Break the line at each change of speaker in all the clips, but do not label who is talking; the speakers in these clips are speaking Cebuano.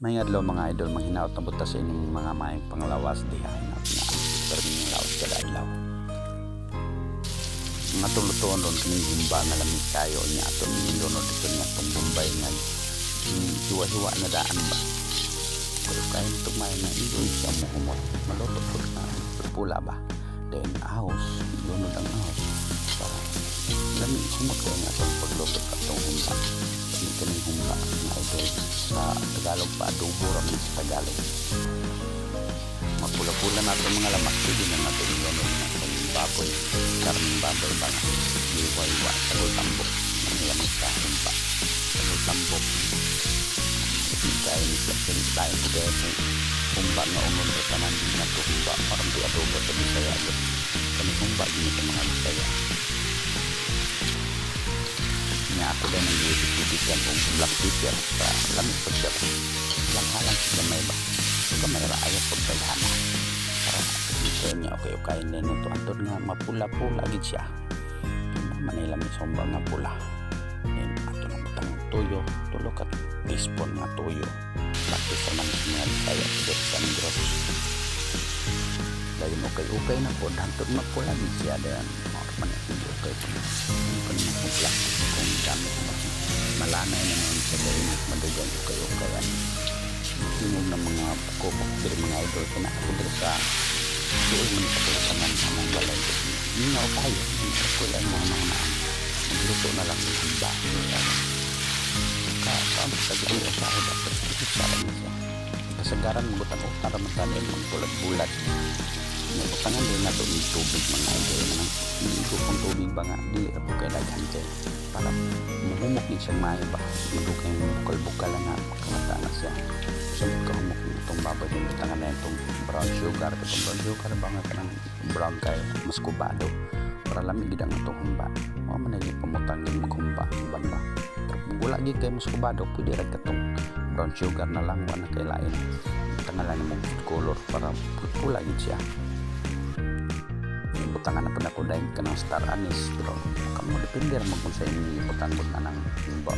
Maayong adlaw, mga idol, manghinaot na buta sa inyong mga maayong panglawas diha, hinaot nga pero inyong lawas kada adlaw. Ang atong lutuon ron kining humba nga lami kayo niya, atong nilunod dito niya atong bombay nga hiwa-hiwa na daan ba. Pero kaya tumay na iloy siya mohumot, maluto po na pula ba. Then ahos, lunod ang ahos para lami humot kayo nga atong pagluto atong humba. Kani kining humba, mga idol, sa Tagalog pa adobo ra man sa Tagalog. Mapula-pula nato mga lamas, pwede na nato ilunod na atong baboy, karneng baboy ba nga hiwa-hiwa sa tambok ang lamang sa humba sa tambok. Kaya ni siya lain ko kaya kung humba nga unod o tanan di na to humba, parang di adobo sa Bisaya gud. Kani humba gini sa mga Bisaya nga ako din ang giipit-ipitan og black pepper para lami pud siya ba, halang-halang sa gamay ba, so gamay ra ayaw pag daghana para ito niya. Okay okay din ito antod nga mapula-pula gid siya kay man lami sa humba nga pula. Then ato nang butang tuyo, 3 ka teaspoon nga tuyo. Practice naman sa mga Bisaya sa sa Negros. Dayon okay okay na po hantod mapula gid siya. Dayon mao man hindi okay kung ano kung plastic kung gamit ba, malanay na naman siya. Dayon madugay okay okay ani tingog ng mga pukopok diri, mga idol, kaya na ako diri sa duol man sa tanan among balay, mingaw kayo ko lang mga mga magluto na lang ng humba ka ka sa dili usahay ba, pero usahay na siya kasagaran magutang para man tanin magbulat-bulat. Butangan din nato ng tubig, mga idol, manang igo kong tubig ba nga dili ra po kay daghan kay para muhumok din siya maayo ba, madugay bukal-bukal nga makamata na siya. So kahumok itong baboy din, butangan na itong brown sugar, itong brown sugar ba nga kanang brown kay muscovado para lami gid ang atong humba. Mao man ay pamutang gid maghumba uban ba, pero kung wala gid kay muscovado, pwede ra katong brown sugar na lang, wa na kay lain. Butangan lang mo color para pula gid siya. Butangan na pud ako dahil kanang star anise, pero kamo depende ra man kung sa inyong ibutang na ng humba.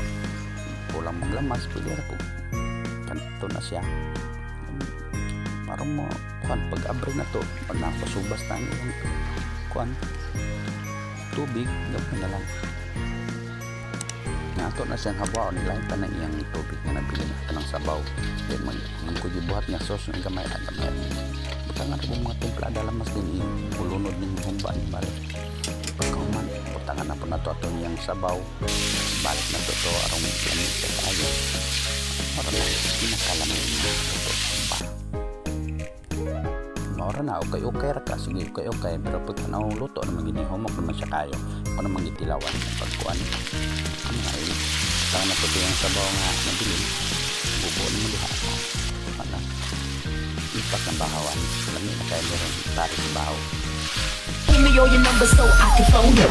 Kulang maglamas, pwede ra po kanto na siya para mo kuan. Pag abre na to, pag napasubas na ang iyang kuan tubig, gamay na lang nga ato na siyang habaon, ilahin pa na iyang tubig nga nabilin kanang sabaw. Then mag buhat nga sauce ng gamay ra gamay, butangan ra mga timplada lamas din, ulunod ning humba ni balik. Pagkahuman, butangan na po nato atong iyang sabaw, balik na to to arong lami siya kaayo para na pinakalami nga luto sa humba. Maura na, okay okay ra ka, sige, okay okay. Pero pag ano, luto naman gini, humok naman siya kayo ako naman gitilawan pagkuan ano nga eh butangan na po ito yung sabaw nga nabilin, bubo naman diha ano ipak ng bahawan, lami na kayo meron tari sa bahaw.
Give me all your numbers so I can phone you.